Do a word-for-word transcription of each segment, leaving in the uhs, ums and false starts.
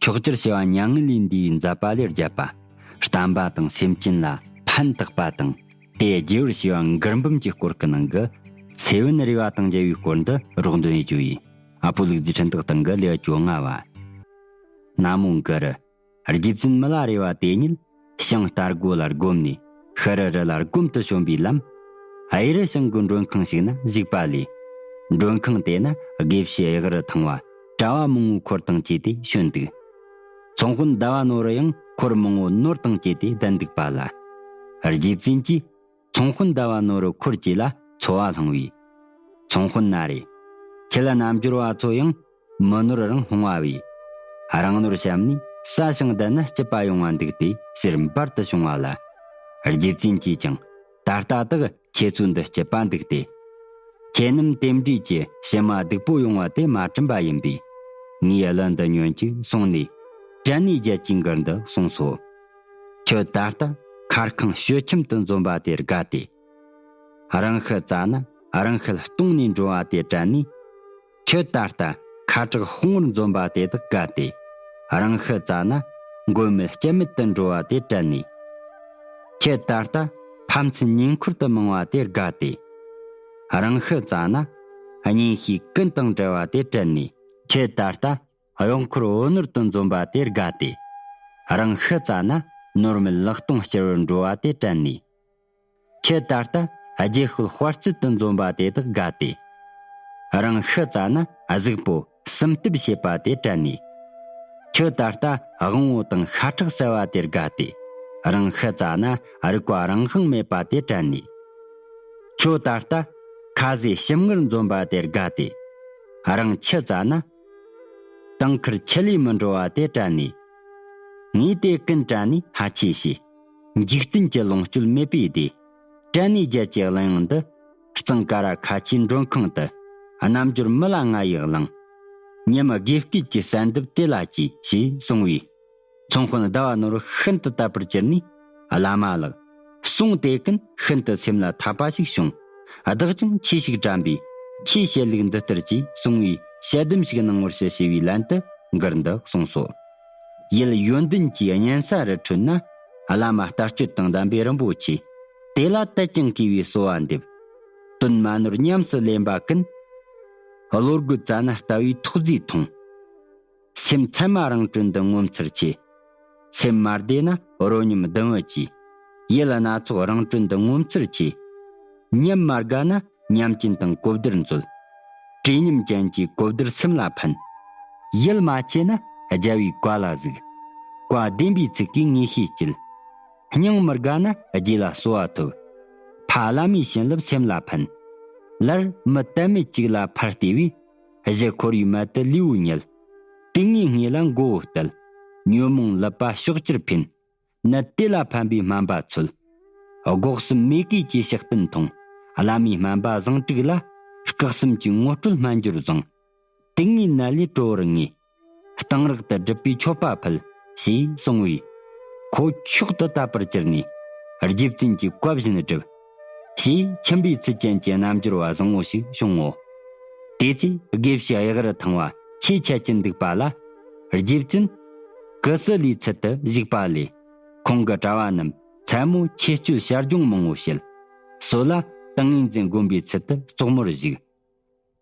ཕྱོགས་བཅུར་བྱེ་བ་མྱ་ངན་ལས་འདས་པའི་མཛད་པ་ལས་བརྒྱབ་པ། བསྟན་པ་དང་སེམས་ཅན་ལ་ཕན་བཏགས་པ་དང་། དེ་རྒྱས་པར་བྱས་པ་མགུར་འབུམ་གྱི་སྐོར་གྱི་ནང་གི་སེ་བན་རི་བ་དང་མཇལ་བའི་སྐོར་འདི་རོགས་འདོན་ཡེད་རྒྱུ་ཡིན། ཨ་པོ་ལུག་རྫི་འཕྲིན་སྟེགས་སྟེང་གི་ལེའུ་བཅོ་ལྔ་བ། ན་མོ་གུ་རུ། རྗེ་བཙུན་མི་ལ་རས་པ་དེ་ཉིད་ཞིང་རྟ་མགོ་ལ་བསྒོམས་ནས་ཤི་རུ་རི་ལ་སྒོམ་དུ་བྱོན་པའི་ལམ། གཡུ་རུ་ཞིང་གི་མགྲོན་ཁང་ཞིག་ན་བཞུགས་པ་ལས། མགྲོན་ཁང་དེ་ན་དགེ་བཤེས་གཡག་རུ་ཐང་བ་གྲྭ་བ་མང་པོའི་འཁོར་དང་བཅས་ཏེ་བྱོན་འདུག་ཚོང་དཔོན་ཟླ་བ་ནོར་བུ་ཡང་འཁོར་མང་པོ་ནོར་དང་བཅས་ཏེ་བསྡད་འདུག་པ་ལ། རྗེ་བཙུན་གྱིས་ཚོང་དཔོན་ཟླ་བ་ནོར་བུ་འཁོར་བཅས་ལ་འཚོ་བ་བསླངས་པས། ཚོང་དཔོན་ན་རེ། ཁྱེད་རྣལ་འབྱོར་བ་ཚོ་ཡང་མི་ནོར་རང་ལྷུང་བ་བས། རང་ནོར་བཤམས་ནས་ཟ་ཞིང་བསྡད་ན་སྐྱིད་པ་ཡོང་བ་འདུག་སྟེ་ཟེར་འབར་དུ་བྱུང་བ་ལ། རྗེ་བཙུན་གྱིས་ཀྱང་ད་ལྟ་དག་ཁྱེད་ཚོའི་འདི་སྐྱིད་པ་འདུག་སྟེ། ཁྱེད་རྣམས་རྟེན་འབྲེལ་གྱི་ཕྱི་མ་སྡུག་པོ་ཡོང་བ་དེ་མ་དྲན་པ་ཡིན་པས། ངའི་གླུ་འདི་ཉོན་ཅིག་གསུངས་ནས་དྲན་ནས་རྒྱལ་གྱི་མགུར་འདི་གསུངས་སོ། ཁྱོད་ད་ལྟ་མཁར་ཁང་ཞོད་ཁྱིམ་དུ་འཛོམས་པ་དེ་དགའ་སྟེ། རང་ཤི་ཙ་ན་རང་ཤི་སྟོང་ནས་འགྲོ་བ་དེ་དྲན་ནས། ཁྱོད་ད་ལྟ་ཁ་དྲག་དཔུང་བོར་འཛོམས་པ་དེ་དག་དགའ་སྟེ། རང་ཤི་ཙ་ན་མགོན་མེད་སྐྱབས་མེད་དུ་འགྲོ་བ་དེ་དྲན་ནས། ཁྱེད་ད་ལྟ་ཕམ་ཚུན་ཉེ་འཁོར་དུ་མང་བ་དེ་དགའ་སྟེ། རང་ཤི་ཙ་ན་གཉེན་བཤེས་ཀུན་དང་བྲལ་བ་དེ་དྲན་ནས། ཁྱེད་ད་ལྟ་གཡོག་འཁོར་འོད་ནོར་དུ་འཛོམས་པ་དེ་དགའ་སྟེ། རང་ཤི་ཙ་ན་ནོར་མེད་ལག་སྟོང་སྤྱི་བོར་འགྲོ་བ་དེ་དྲན་ནས། ཁྱེད་ད་ལྟ་རྒྱལ་ཤོད་དཔལ་བརྩེགས་དུ་འཛོམས་པ་དེ་དག་དགའ་སྟེ། རང་ཤི་ཙ་ན་གཟུགས་པོ་གསུམ་གཏུབ་བྱེད་པ་དེ་དྲན་ནས། ཁྱོད་ད་ལྟ་དབང་པོ་དང་ཤ་ཁྲག་གསལ་བ་དེ་དགའ་སྟེ། རང་ཤི་ཙ་ན་རིག་པ་རང་དབང་མེད་པ་དེ་དྲན་ནས། ཁྱོད་ད་ལྟ་ཁ་ཟས་ཞིམ་མངར་འཛོམས་པ་དེ་དགའ་སྟེ། རང་འཆི་ཙ་ན་དུང་དཀར་ཁྱི་ལས་མི་འགྲོ་བ་དེ་དྲན་ནས། ངས་དེ་ཀུན་དྲན་ནས་ཧ་ཆེ་ཞེས། འཇིག་རྟེན་གྱི་ལོངས་སྤྱོད་མེད་པའི་སྡེ། དྲན་ནས་རྒྱལ་གྱི་གླུ་དབྱངས་འདི། གཙང་ཀ་ར་ཁ་ཆེའི་མགྲོན་ཁང་དུ། རྣལ་འབྱོར་མི་ལ་ང་ཡིས་བླངས། ཉམས་དགེ་སྐྱེས་ཀྱི་གསལ་འདེབས་དེ་ལ་གྱིས་ཞེས་གསུངས་པས། ཚོང་དཔོན་ཟླ་བ་ནོར་བུ་ཤིན་ཏུ་དད་པར་གྱུར་ནས། བླ་མ་ལགས། གསུང་དེ་ཀུན་ཤིན་ཏུ་སེམས་ལ་ཐག་པ་ཞིག་བྱུང་། བདག་ཀྱང་ཆོས་ཤིག་དྲན་པས། ཁྱེད་བཤད་ལུགས་འདི་ལྟར་གྱིས་གསུང་བས་དཔྱད་གདམས་ཤིག་གནང་བར་ཞུ་ཞེས་པའི་ལན་དུ་མགུར་འདི་གསུངས་སོ། ཡུལ་ཡོན་ཏན་གྱི་གཉན་ས་རི་ཁྲོད་ན། བླ་མ་ལྟ་སྤྱོད་དང་ལྡན་པའི་རིན་པོ་ཆེ། དེ་ལ་དད་ཅིང་གུས་པས་གསོལ་བ་འདེབས། དོན་མ་ནོར་ཉམས་སུ་ལེན་པ་ཀུན། བློ་རྒོད་ཙ་ན་ལྟ་བའི་ཐོག་རྫས་མཐོང་། སེམས་ཚད་མ་རང་གྲོལ་འདི་ངོ་མཚར་ཆེ། སེམས་མ་བདེ་ན་རོ་སྙོམས་གདུང་བུ་གྱིས། ཡིད་སྣ་ཚོགས་རང་གྲོལ་འདི་ངོ་མཚར་ཆེ། ཉམས་མ་དགའ་ན་ཉམས་ཅན་དང་གོ་བསྡུར་མཛོད། བྲེལ་ཉམས་ཅན་གྱི་གོ་བསྡུར་སེམས་ལ་ཕན། ཡིད་མ་ཆེས་ན་རྒྱལ་བའི་བཀའ་ལ་གཟིགས། བཀའ་བདེན་པའི་ཚིག་གིས་ངེས་ཤེས་སྐྱེད། སྙིང་མི་དགའ་ན་རྗེ་ལ་གསོལ་བ་ཐོབ། ཕ་བླ་མའི་བྱིན་རླབས་སེམས་ལ་ཕན། ལར་མི་དད་མེད་ཅིག་ལ་ཕར་བལྟས་པས། གཞི་འཁོར་བའི་མལ་དུ་ལུས་པོ་ཉལ། དུག་ལྔའི་ངོས་ལ་མགོ་བོ་བསྟད། ཉོན་མོངས་ལུད་པ་ཕྱོགས་བཅུར་འཕེན། ནད་དེ་ལ་ཕན་པའི་སྨན་པ་འཚོལ། སྒོ་གསུམ་མོས་གུས་ཀྱི་ཕྱག་རྟེན་མཐོང་། བླ་མའི་སྨན་པ་བཟང་དྲུག་ལ། སྐུ་གསུམ་གྱི་ངོ་སྤྲོད་སྨན་སྦྱོར་བཟང་། དུག་ལྔའི་ནད་ལས་གྲོལ་བར་ངེས། གཏང་རག་ཏུ་སྒྲུབ་པའི་མཆོད་པ་ཕུལ། ཞེས་གསུངས་པས། ཁོ་མཆོག་ཏུ་དད་པར་གྱུར་ནས། རྗེ་བཙུན་གྱི་བཀའ་བཞིན་བསྒྲུབས། ཞེས་ཁྱིམ་པའི་ཚུལ་ཅན་གྱི་རྣལ་འབྱོར་བ་བཟང་བོ་ཞིག་བྱུང་ངོ་། དེ་ཚེ་དགེ་བཤེས་གཡག་རུ་ཐང་བ་ཆེས་ཆད་ཀྱིན་འདུག་པ་ལ། རྗེ་བཙུན་ཀུ་སུ་ལིའི་ཚུལ་དུ་བཞུགས་པ་ལས། ཁོང་གི་གྲྭ་བ་རྣམས་མཚན་མོ་ཆོས་སྤྱོད་ཞལ་སྦྱོང་མང་བོ་བྱེད། སྲོད་ལ་ཏིང་ངེ་འཛིན་བསྒོམ་པའི་ཚུལ་དུ་བཙོག་མར་བཞུགས།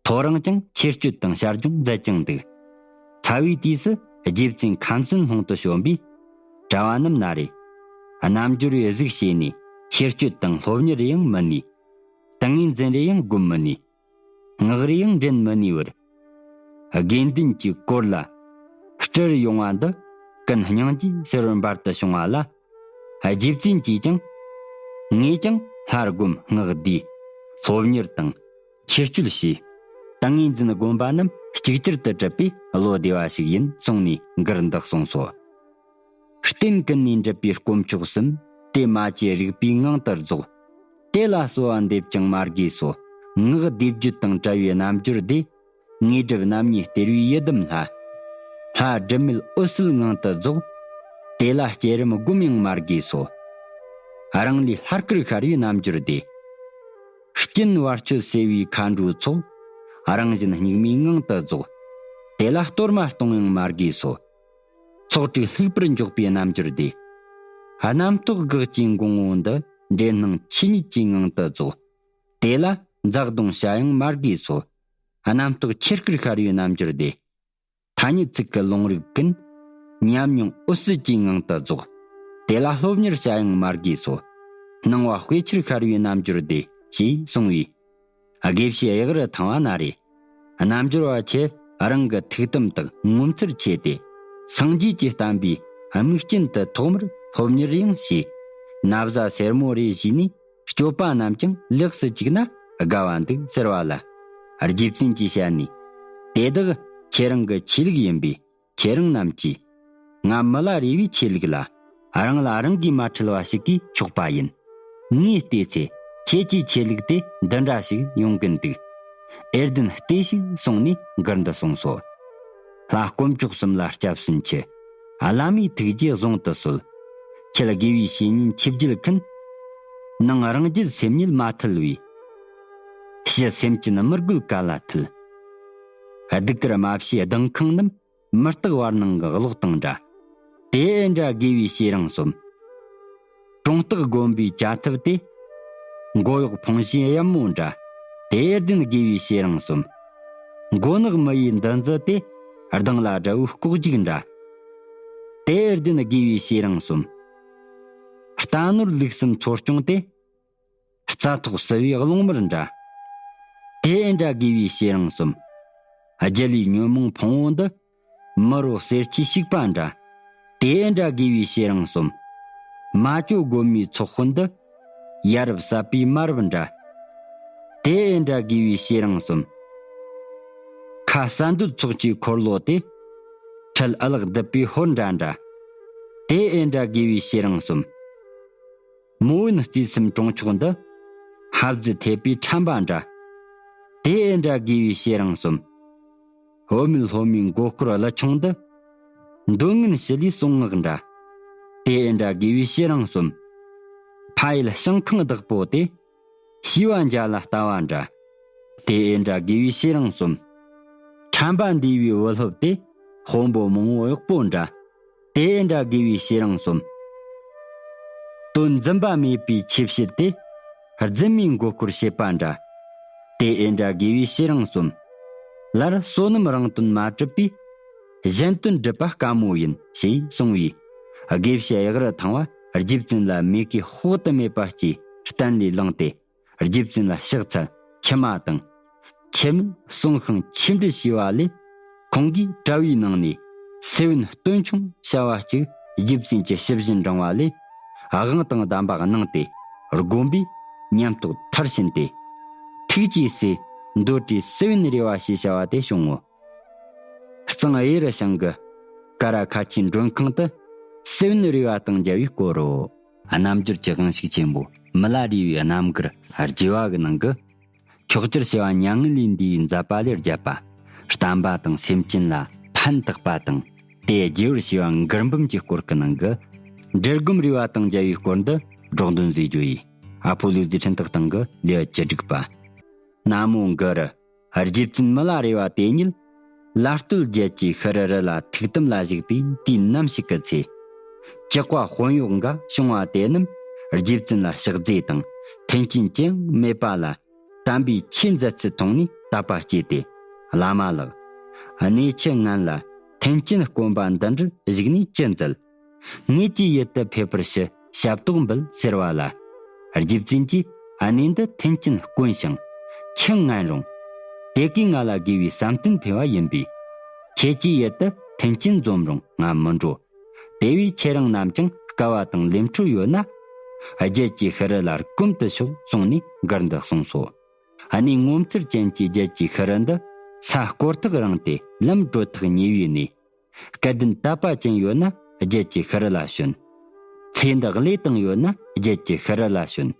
ཐོ་རངས་ཀྱང་ཆོས་སྤྱོད་དང་ཞལ་སྦྱོང་མཛད་ཀྱང་འདུག་ཚ་བའི་དུས་སུ་རྗེ་བཙུན་ཁམས་སན་ལྷུང་དུ་བྱོན་པས། གྲྭ་བ་རྣམས་ན་རེ། རྣལ་འབྱོར་བའི་གཟུགས་བྱས་ནས་ཆོས་སྤྱོད་དང་སློབ་གཉེར་ཡང་མི་ནུས། ཏིང་ངེ་འཛིན་རེ་ཡང་བསྒོམ་མི་ནུས། ངག་རེ་ཡང་འདྲེན་མི་ནུས་པར། དགེ་འདུན་གྱི་སྐོར་ལ་སྤྲུལ་ཡོང་བ་འདི་ཀུན་སྙིང་རྗེ་ཟེར་བར་འབར་དུ་བྱུང་བ་ལ། རྗེ་བཙུན་གྱིས་ཀྱང་། ངས་ཀྱང་ལྷ་སྒོམ་སྔགས་བཟླས། སློབ་གཉེར་དང་ཆོས་སྤྱོད་བྱས། ཏིང་ངེ་འཛིན་སྒོམ་པ་རྣམས་གཅིག་གྱུར་དུ་གྲུབ་པས་བློ་བདེ་བ་ཞིག་ཡིན་གསུངས་ནས་མགུར་འདི་གསུངས་སོ། རྟེན་ཀུན་ནས་འགྲུབ་པའི་དཀོན་མཆོག་གསུམ། དེ་མ་ཅི་རིག་པའི་ངང་དུ་རྫོགས། དེ་ལ་གསོལ་བ་འདེབས་ཀྱང་མ་དགོས་སོ། ངག་བཟླས་བརྗོད་དང་བྲལ་བའི་རྣལ་འབྱོར་དེ། དངོས་གྲུབ་རྣམ་གཉིས་སྟེར་བའི་ཡི་དམ་ལྷ། ལྷ་སྒྲིབ་མེད་འོད་གསལ་ངང་དུ་རྫོགས། དེ་ལ་བསྐྱེད་རིམ་སྒོམ་ཡང་མ་དགོས་སོ། རང་ལུས་ལྷར་བསྐུར་ཤར་བའི་རྣལ་འབྱོར་དེ། སྐྱེ་བར་སྤྱོད་སེལ་བའི་མཁའ་འགྲོའི་ཚོགས། རང་བཞིན་གཉུག་མའི་ངང་དུ་རྫོགས། དེ་ལ་གཏོར་མ་གཏོང་ཡང་མ་དགོས་སོ། ཚོགས་དྲུག་ལྷུག་པར་འཇོག་པའི་རྣམ་འགྱུར་ཏེ། རྣམ་རྟོག་དགག་བྱའི་འགོང་བོ་འདི། འདྲེ་སྣང་ཆོས་ཉིད་ཀྱི་ངང་དུ་རྫོགས། དེ་ལ་འཛག་གདུང་བྱ་ཡང་མ་དགོས་སོ། རྣམ་རྟོག་ཆོས་སྐུར་ཤར་བའི་རྣམ་འགྱུར་ཏེ། ཐ་སྙད་ཚིག་གི་ལུང་རིགས་ཀུན། ཉམས་མྱོང་འོད་གསལ་གྱི་ངང་དུ་རྫོགས། དེ་ལ་སློབ་གཉེར་བྱ་ཡང་མ་དགོས་སོ། སྣང་བ་དཔེ་ཆར་ཤར་བའི་རྣམ་འགྱུར་ཏེ། ཞེས་གསུངས་པས། དགེ་བཤེས་གཡག་རུ་ཐང་བ་ན་རེ། རྣམ་འགྱུར་བ་ཆེ་རང་གི་ཐུགས་དམ་དག་ངོ་མཚར་ཆེ་སྟེ། སངས་རྒྱས་ཀྱི་བསྟན་པའི་དམིགས་རྐྱེན་དུ་ཐོག་མར་སློབ་གཉེར་ཡང་བྱས། ན་བཟའ་སེར་མོ་རེ་བྱས་ནས་སྤྱོད་པ་རྣམས་ཀྱང་ལེགས་སུ་བཅུག་ན་དགའ་བ་འདུག་ཟེར་བ་ལ། རྗེ་བཙུན་གྱིས་བཤད་ནས། དེ་དག་ཁྱེད་རང་གི་ཆོས་ལུགས་ཡིན་པས། ཁྱེད་རང་རྣམས་ཀྱིས། ང་མི་ལ་རས་པའི་ཆོས་ལུགས་ལ། རང་ལ་རང་གིས་མ་ཁྲེལ་བ་ཞིག་གིས་ཆོག་པ་ཡིན། ངས་བལྟས་ཚེ། ཁྱེད་ཀྱི་ཆོས་ལུགས་དེ་འདི་འདྲ་ཞིག་ཡོང་གིན་འདུག་ཨེ་ལྡན་ལྟོས་ཤིག་གསུངས་ནས་མགུར་འདི་གསུངས་སོ། ལྷ་དཀོན་མཆོག་གསུམ་ལ་སྐྱབས་སུ་མཆི། བླ་མའི་ཐུགས་རྗེ་གཟུང་དུ་གསོལ། ཁྱེད་དགེ་བའི་བཤེས་གཉེན་ཆོས་བརྒྱུད་མཁན། ནང་རང་རྒྱུད་སེམས་ཉིད་མ་ཐུལ་བའི། ཕྱི་སེམས་ཅན་མི་རྒོལ་ག་ལ་ཐུལ། གདུགས་དཀར་རྨ་བྱའི་ལྡིང་ཁང་རྣམས། མི་རྟག་བར་སྣང་གི་གློག་དང་འདྲ། དེ་ཨེ་འདྲ་དགེ་བའི་བཤེས་རིང་གསུམ། གྲོང་རྟགས་དགོན་པའི་བཅའ་ཐབས་ཏེ། མགོ་གཡོག་ཕུང་བྱེད་གཡབ་མོ་འདྲ། དེ་ཨེ་ལྡན་དགེ་བའི་བཤེས་རིང་གསུམ། མགོ་ནག་མི་ཡི་འདུ་འཛི་སྟེ། གདང་ལ་དགྲ་བོའི་ལྐོག་ཇུག་འདྲ། དེ་ཨེ་ལྡན་དགེ་བའི་བཤེས་རིང་གསུམ། རྟ་ནོར་ལུག་གསུམ་འཚོ་སྐྱོང་སྟེ། རྩྭ་ཐོག་བསིལ་བའི་རླུང་དམར་འདྲ། དེ་ཨེ་འདྲ་དགེ་བའི་བཤེས་རིང་གསུམ། རྒྱུ་ལུས་ཉོན་མོངས་ཕུང་བོ་འདི། མི་རོ་གསེར་ཁྱིའི་བཤིག་པ་འདྲ། དེ་ཨེ་འདྲ་དགེ་བའི་བཤེས་རིང་གསུམ། མ་ཇོ་སྒོ་མོའི་ཚོགས་དཔོན་འདི། ཡ་རབས་ཟབ་པའི་མ་རབས་འདྲ། དེ་ཨེ་འདྲ་དགེ་བའི་བཤེས་རིང་གསུམ། ཁ་གསལ་འདོད་ཚོགས་ཀྱི་འཁོར་ལོ་དེ། ཁྲལ་ཨ་ལགས་སྡུད་པའི་ཧོར་འདྲ་འདྲ། དེ་ཨེ་འདྲ་དགེ་བའི་བཤེས་རིང་གསུམ། མོ་བོན་རྩིས་གསུམ་གྲོང་ཆོག་འདི། ཧབ་རྫི་ཐེབས་པའི་ཁྲམ་པ་འདྲ། དེ་ཨེ་འདྲ་དགེ་བའི་བཤེས་རིང་གསུམ། བུད་མེད་སློབ་མའི་མགོ་སྐོར་གླུ་ཆུང་འདི། མདོ་སྔོན་ཞི་ལིའི་གསུང་ངག་འདྲ། དེ་ཨེ་འདྲ་དགེ་བའི་བཤེས་རིང་གསུམ། ཕ་ཡུལ་ཞིང་ཁང་བདག་པོ་དེ། ཤེས་པ་འཇའ་ལ་ལྟ་བ་འདྲ། དེ་ཨེ་འདྲ་དགེ་བའི་བཤེས་རིང་གསུམ། ཁྲམ་པ་འདུས་པའི་བུ་སློབ་དེ། དཔོན་པོ་མང་བོ་གཡོག་པོ་འདྲ། དེ་ཨེ་འདྲ་དགེ་བའི་བཤེས་རིང་གསུམ། དོན་རྫུན་པ་མེད་པའི་ཆོས་བཤད་དེ། རྫུན་མའི་མགོ་སྐོར་བྱེད་པ་འདྲ། དེ་ཨེ་འདྲ་དགེ་བའི་བཤེས་རིང་གསུམ། ལར་བསོད་ནམས་རང་དོན་མ་གྲུབ་པས། གཞན་དོན་སྒྲུབ་པ་དཀའ་མོ་ཡིན། ཞེས་གསུངས་པས། དགེ་བཤེས་གཡག་རུ་ཐང་བ་རྗེ་བཙུན་ལ་མོས་གུས་དཔག་ཏུ་མེད་པ་སྐྱེས་སྟན་ལས་ལངས་ཏེ། རྗེ་བཙུན་ལ་ཕྱག་འཚལ་མཆི་མ་དང་། ཆེ་མིན་གསུང་ཤིང་ཆོས་འབྲེལ་ཞུས་པ་ལས། ཁོང་གིས་གྲྭ་བའི་ནང་ནས་སེ་བན་སྟོན་ཆུང་བྱ་བ་གཅིག་རྗེ་བཙུན་གྱི་ཞབས་ཞུ་འབྲང་བ་ལས། དབང་དང་གདམས་པ་གནང་སྟེ། དགོན་པའི་ཉམས་རྟོགས་མཐར་ཕྱིན་ཏེ། ཐུགས་ཀྱི་སྲས་མདོ་གྲུབ་སེ་བན་རེ་བ་ཞེས་བྱ་བ་དེ་བྱུང་ངོ་། གཙང་གཡུ་རུ་ཞང་གི་ཀ་ར་ཁ་ཆེའི་མགྲོན་ཁང་དུ་སེ་བན་རེ་བ་དང་མཇལ་བའི་སྐོར་རོ། རྣམ་འགྱུར་གྱི་དབང་ཕྱུག་ཆེན་པོ་མི་ལ་རས་པའི་རྣམ་མགུར་རྒྱས་པ་གི་ནང་གི། ཁྱོག་ཅར་བྱེ་བ་མྱ་ངན་ལས་འདས་པའི་མཛད་པ་ལས་བརྒྱབ་པ། བསྟན་པ་དང་སེམས་ཅན་ལ་ཕན་བཏགས་པ་དང་། དེ་རྒྱས་པར་བྱས་པ་མགུར་འབུམ་གྱི་སྐོར་གྱི་ནང་གི། འབྲི་སྒོམ་རེ་བ་དང་མཇལ་བའི་སྐོར་འདི་སྒྲོག་འདོན་མཛད་རྒྱུ་ཡིན། ཨ་ཕོ་ལུག་རྫི་འཕྲིན་སྟེགས་སྟེང་གི་ལེའུ་བཅུ་དྲུག་པ། ན་མོ་གུ་རུ། རྗེ་བཙུན་མི་ལ་རས་པ་དེ་ཉིད། ལ་སྟོད་རྒྱལ་གྱི་ཤི་རི་རི་ལ་ཐུགས་དམ་ལ་བཞུགས་པའི་དུས་ནམ་ཞིག་གི་ཚེ། ཇག་པ་དཔོན་གཡོག་འགའ་བྱུང་བ་དེ་རྣམས་རྗེ་བཙུན་ལ་ཕྱག་རྫས་དང་མཐུན་རྐྱེན་ཅི་ཡང་མེད་པ་ལ། དམ་པའི་ཆོས་མཛད་ཚུལ་མཐོང་ནས་དད་པ་སྐྱེས་ཏེ། བླ་མ་ལགས། གནས་ཆུ་ངན་ལ་མཐུན་རྐྱེན་དཀོན་པ་འདི་འདྲར་བཞུགས་ནས་ཅི་མཛད། ངེད་ཀྱི་ཡུལ་དུ་ཕེབས་པར་ཞུ། ཞབས་ཏོག་འབུལ་ཟེར་བ་ལ། རྗེ་བཙུན་གྱིས་གནས་འདི་མཐུན་རྐྱེན་དཀོན་ཞིང་ཆུ་ངན་རུང་། དེ་གས་ང་ལ་དགེ་བའི་བསམ་གཏན་འཕེལ་བ་ཡིན་པས། ཁྱེད་ཀྱི་ཡུལ་དུ་མཐུན་རྐྱེན་འཛོམས་རུང་ང་མི་འགྲོ། དེ་བས་ཁྱེད་རང་རྣམས་ཀྱང་སྐལ་བ་དང་ལས་འཕྲོ་ཡོད་ན། རྒྱལ་གྱི་ཤི་རི་ལ་སྐོམ་དུ་ཤོག་གསུངས་ནས་མགུར་འདི་གསུངས་སོ། གནས་ངོ་མཚར་ཅན་གྱི་རྒྱལ་གྱི་ཤི་རི་འདི་ས་སྐོར་ཐག་རིང་སྟེ་ལམ་བགྲོད་ཐག་ཉེ་བའི་གནས། སྐལ་ལྡན་དད་པ་ཅན་ཡོད་ན་རྒྱལ་གྱི་ཤི་རི་ལ་བྱོན། ཚེ་འདི་བློས་བཏང་ཡོད་ན་རྒྱལ་གྱི་ཤི་རི་ལ་བྱོན།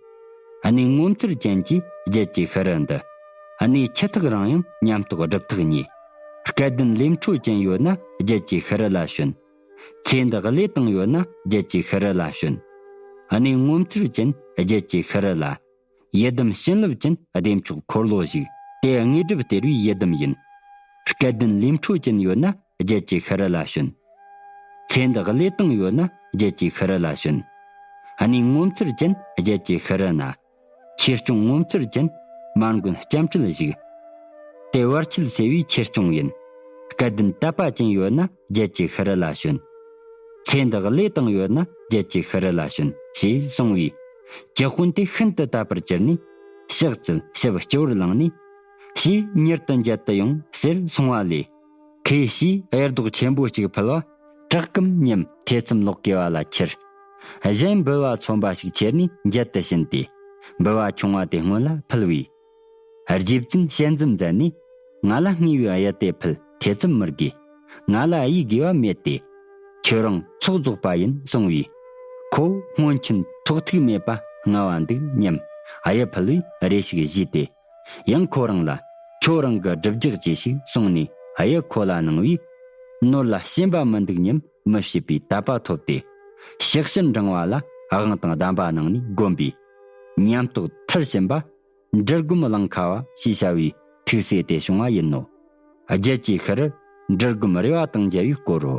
གནས་ངོ་མཚར་ཅན་གྱི་རྒྱལ་གྱི་ཤི་རི་འདི། གནས་ཆུ་ཐག་རིང་ཡང་ཉམས་རྟོགས་སྒྲུབ་ཐག་ཉེ། སྐལ་ལྡན་ལས་འཕྲོ་ཅན་ཡོད་ན་རྒྱལ་གྱི་ཤི་རི་ལ་བྱོན། ཚེ་འདི་བློས་བཏང་ཡོད་ན་རྒྱལ་གྱི་ཤི་རི་ལ་བྱོན། གནས་ངོ་མཚར་ཅན་རྒྱལ་གྱི་ཤི་རི་ལ། ཡི་དམ་བྱིན་རླབས་ཅན་བདེ་མཆོག་འཁོར་ལོ་བཞུགས། དེ་དངོས་གྲུབ་སྟེར་བའི་ཡི་དམ་ཡིན། སྐལ་ལྡན་ལས་འཕྲོ་ཅན་ཡོད་ན་རྒྱལ་གྱི་ཤི་རི་ལ་བྱོན། ཚེ་འདི་བློས་བཏང་ཡོད་ན་རྒྱལ་གྱི་ཤི་རི་ལ་བྱོན། གནས་ངོ་མཚར་ཅན་རྒྱལ་གྱི་ཤི་རི་ན། ཆོས་སྐྱོང་ངོ་མཚར་ཅན་མ་མགོན་སྐྱབས་འཁྲིད་བཞུགས། དེ་བར་ཆད་སེལ་བའི་ཆོས་སྐྱོང་ཡིན། སྐལ་ལྡན་དད་པ་ཅན་ཡོད་ན་རྒྱལ་གྱི་ཤི་རི་ལ་བྱོན། ཚེ་འདི་བློས་བཏང་ཡོད་ན་རྒྱལ་གྱི་ཤི་རི་ལ་བྱོན་ཞེས་གསུངས་པས། ཇི་དཔོན་དེ་ཤིན་ཏུ་དད་པར་གྱུར་ནས། ཕྱག་འཚལ་ཞབས་སྤྱི་བོར་བླངས་ནས། ཞེས་མྱུར་དུ་མཇལ་དུ་ཡོང་ཟེར་གསུངས་པ་ལས། ཁོས་ཞེས་གཡུ་རྡོག་ཆེན་པོ་གཅིག་ཕུལ་བ། བྲག་སྐམ་ཉམས་ཐེ་ཚོམ་ལོག་གེ་བ་ལ་ཁྱེར། གཞན་འབུལ་བ་ཚོམ་པ་ཞིག་ཁྱེར་ནས་མཇལ་དུ་ཕྱིན་ཏེ། འབུལ་བ་ཆུང་བ་དེ་སྔོན་ལ་ཕུལ་བས། རྗེ་བཙུན་ཞལ་འཛུམ་མཛད་ནས། ང་ལ་བསྔོས་པའི་གཡུ་དེ་ཕུལ། ཐེ་ཚོམ་མི་དགོས། ང་ལ་གཡུ་དགོས་པ་མེད་དེ། ཁྱོད་རང་ཚོགས་རྫོགས་པ་ཡིན་གསུངས་པས། ཁོ་སྔོན་ཆད་ཐོགས་ཐུག་མེད་པ་ང་བ་འདུག་སྙམ། གཡུ་ཕུལ་བས་རེ་ཞིག་བཞུས་ཏེ། ཡང་ཁོ་རང་ལ། ཁྱོད་རང་གི་སྒྲུབ་རྒྱག་ཅེས་ཤིག་གསུངས་ནས་གཡུ་ཁོ་ལ་གནང་བས། ནོར་ལ་ཞེན་པ་མི་འདུག་སྙམ་མི་ཕྱེད་པའི་དད་པ་ཐོབ་སྟེ། ཕྱག་ཕྱིར་འབྲང་བ་ལ་དབང་དང་གདམས་པ་གནང་ནས་བསྒོམས་པས། ཉམས་རྟོགས་མཐར་ཕྱིན་པ། འབྲི་སྒོམ་གླང་ཁ་བ་ཞེས་བྱ་བའི་ཐུགས་སྲས་དེ་བྱུང་བ་ཡིན་ནོ། རྒྱལ་གྱི་ཤི་རིར་འབྲི་སྒོམ་རེ་བ་དང་མཇལ་བའི་སྐོར་རོ།